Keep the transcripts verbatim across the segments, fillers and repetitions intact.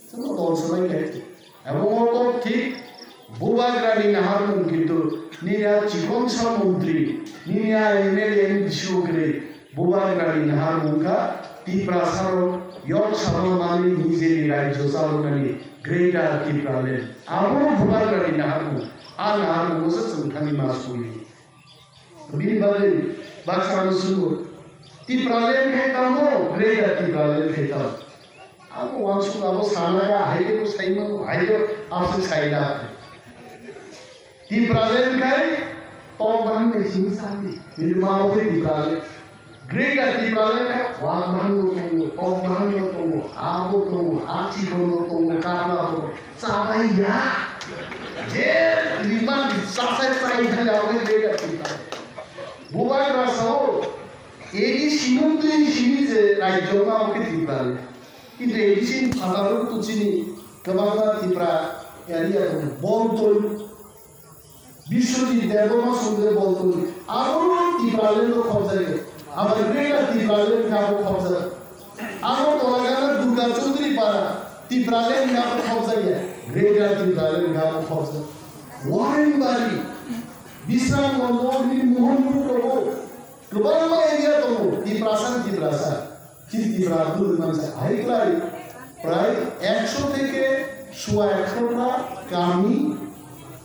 Chwngno tong swlai khe. Abo o kok thik Bubagrani naharmung, kintu nini a chikonsa montri, nini a M L A ni bisi o kwrwi Bubagrani naharmung kha Tiprasa rok yok sama mani nijeni rajyo chaloknani Greater Tipraland. Abo Bubagrani naharmung, a naharmung o se chwng thani ma suli. Bini bagwi baksa ano swngo, Tipraland khe tamo, Greater Tipraland khe tamo? Abo uansuk abo sana ga, hai khe bo sai mano, hai khe aswk sai da. Tipraland khai tok bahan bai simi sami. Bini ma bo khai Tipraland. Greater Tipraland khai wak bahan bo tongo, tok bahan bo tongo, abo tongo, achi bo tongo, karla bo tongo. Chabai ya. Je liman chasai chai thang ya khai Greater Tipraland. Bubagra sao, edi simung twi simi je rajyo ma khai Tipraland. Kintu edi sin phataro tu chini kwbangma Tipra area tongo. Boltoi, Biswajit Debbarma songde Boltoi. Abo Tipraland o khobjagya. Abar Greater Tipraland khe abo khobjak. Abo Kolagana Durga Chaudhary Para Tipraland khe abo khobjagya. Greater Tipraland khe abo khobjak. Warenbari, Bisram Mondo, Mohanpur tongo. Kwbangma area tongo, Tiprasa, Tiprasa. Chini Tipra Abdul Rahman sa hai kwlai, prai ekso theke sua ekso ta kami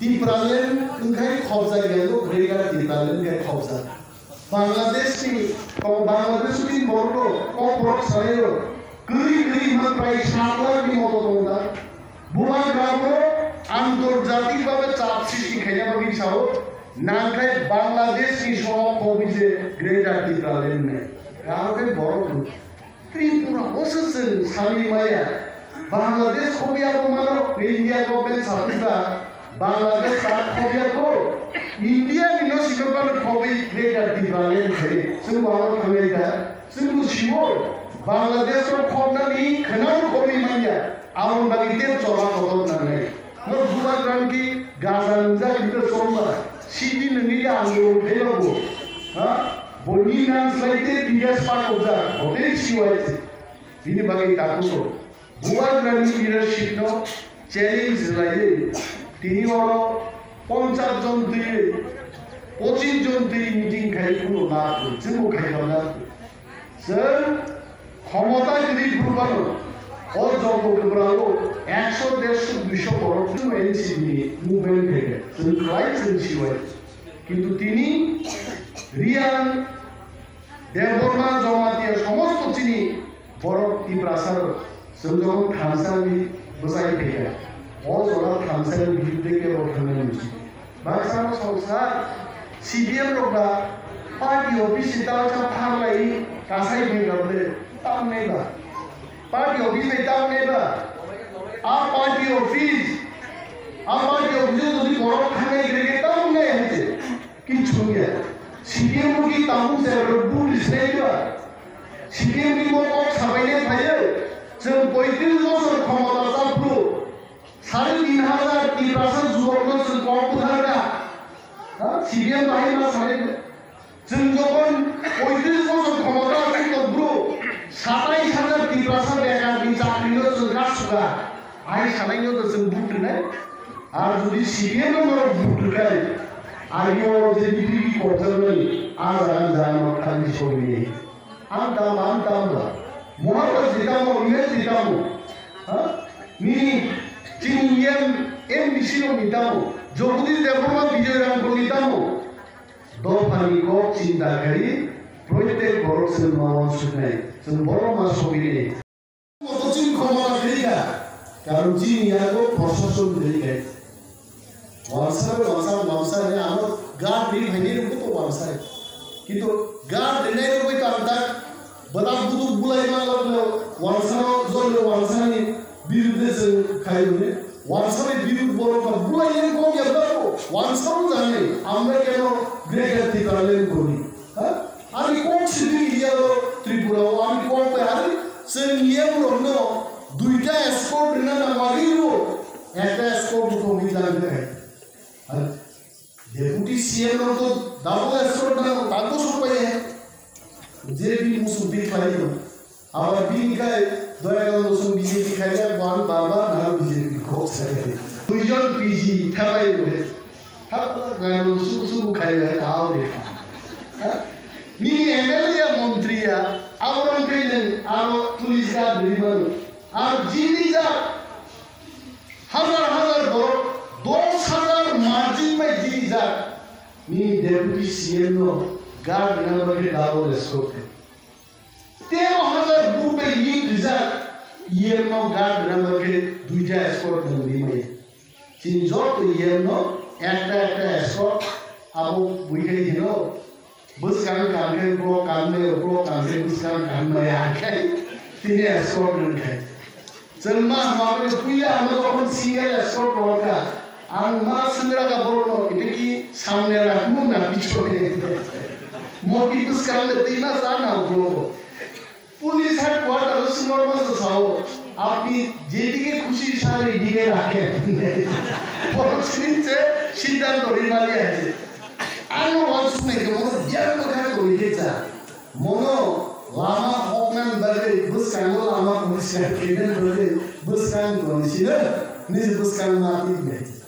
Tipraland wngkhai khobjak ya, Greater Tipraland wngkhai khobjak. Bangladesh ni, o Bangladesh ni borok rok, o borok salai rok, kwrwi kwrwi hwnba prai sat lakh ni moto tongo da. Bubagra bo antorjatik babe chap sristi khaina bagwi sao, nangkhai Bangladesh ni sohor kobi je Greater Tipraland ni. Aro khe borok Tripura o se chwng sami maya. Bangladesh khobi abo mano India government sapita. Bangladesh ta khobi ako India ni no sima pano khobi Greater Tipraland khe. Chwng bo aro thangai da. Chwng bo simo Bangladesh o khobnani khwnang khobi manya. Aboni bagwi tei choba kotor nangnai. Mo bubagrani gaja wngjak hwnwi chongba, sidi nwngi le ang bo phailago. Ha? Bo ni nang slai tei bigas pakokjak, bo tei siwai se. Bini bagwi takhuk o. Bubagrani leadership no challenge rwlaiwi tini oro ponchas jon twiwi, pochis jon twiwi meeting khai phuru na, chwngbo khai na. Chwng khomota kwrwi phuru phano o joto kwbrango ekso, dersho, duisho borok chwng N C B ni movement khaikha. Chwng khlai chwng siwai. Kintu tini Reang, Debbarma, Jamatia somosto chini borok Tiprasa rok chwng jokhon thansa ni bwsai khaikha, o jora thansa ni biruddhe kebo thangnai muchung. Baksa no songsa C P M rok ba party office ni tamo sa thanglai kasai bai rok le tamo nai ba. Party office bai tamo nai ba. A party office, a party office o jodi borok thangnai khe khe tamo nai hai se. Kichu ya. C P M ni tamo se rok bu disnai ba. C P M ni mo kok sabai nai phai. Chwng poitris bosor khomota chapru. Sare tin hajar Tiprasa juwakno chwng kok bwthar da. Ha? C P M bahai ma sare. Chwng jokhon poitris bosor khomota tei tongphuru, satais hajar Tiprasa bekar ni chakri no chwng kasuka. Ai sanai no chwng vote rwnai. Ar jodi C P M no norok vote rwkai, ai yo je B J P kok jaknai, a jaga jaga no thangwi sogwi. Ang tamo, ang tamo ba. Mohammed ni tamo, Imes ni tamo. Ha? Nini, chini M, M D C rok ni tamo. Jagadish Debbarma, Bijoy Rangkhol ni tamo. Dopha ni kok chinta khai, proitek borok chwng ma uansuknai. Chwng borok ma sogwi nai. Moto chini khomota kwrwi kha, karon chini yago prosason kwrwi kha. Wansa bai wansa, wansa ni ano guard ri phaini rwkhe to wansa. Kintu guard rinai rwkhe to ang tak bwdak buduk bulai ma lok lok wansa no jol wansa ni birudde chwng khai rwkhe. Wansa ni birud borok ba bulai ni kok ya bwdak ko wansa no jani amra keno greater Tipraland kori. Ha? Ani kok sidi India lo Tripura o ani kok bai ari chwng yem rok no duita escort rina nangmani ro ekta escort buko hwnwi jang de hai. Ha? Deputy C M rok to double escort na tago supai hai. Je bi musu bi khlai no. Abar bini kai Doyal Mosong B J P khaijak, bo ang bar bar nang B J P kok sai. Duijon P G thabai rwe. Thabai rwe suku suku khaijak, tao de. Ha? Nini M L A ya montri ya, aborong khe nang aro police guard rwi mano. Ar jini jak, hazar hazar borok, dos hazar margin bai jini jak. Nini deputy C M no guard rwna bagwi double escort khe. Tero hazar bur bai link rijak, E M no guard rwna bagwi duita escort nang rimaya. Chini joto E M no ekta ekta escort abo buikhai hino. Bwskang kankhe uklok kanmaya, uklok kankhe bwskang kanmaya khe tini escort nang khe. Chwng ma hwnba bai puila ano jokhon single escort rohorkha, ang ma swngra ka borokno, "Ita ki samne rakmung na pichone?" Mo ki bwskang le twi ma sa na uklogo. Police headquarter o swngo ma sa sao, "Apni jedike khushi sir edike rakhen." Borok sini se siddhanto rimali ase. Ano wansuknai khe mono biyang bwkha tongwi khe cha. Mono lama hoknani bagwi bwskango lama poriskar khainani bagwi bwskang tongwi sino, nini bwskang ma twi bai.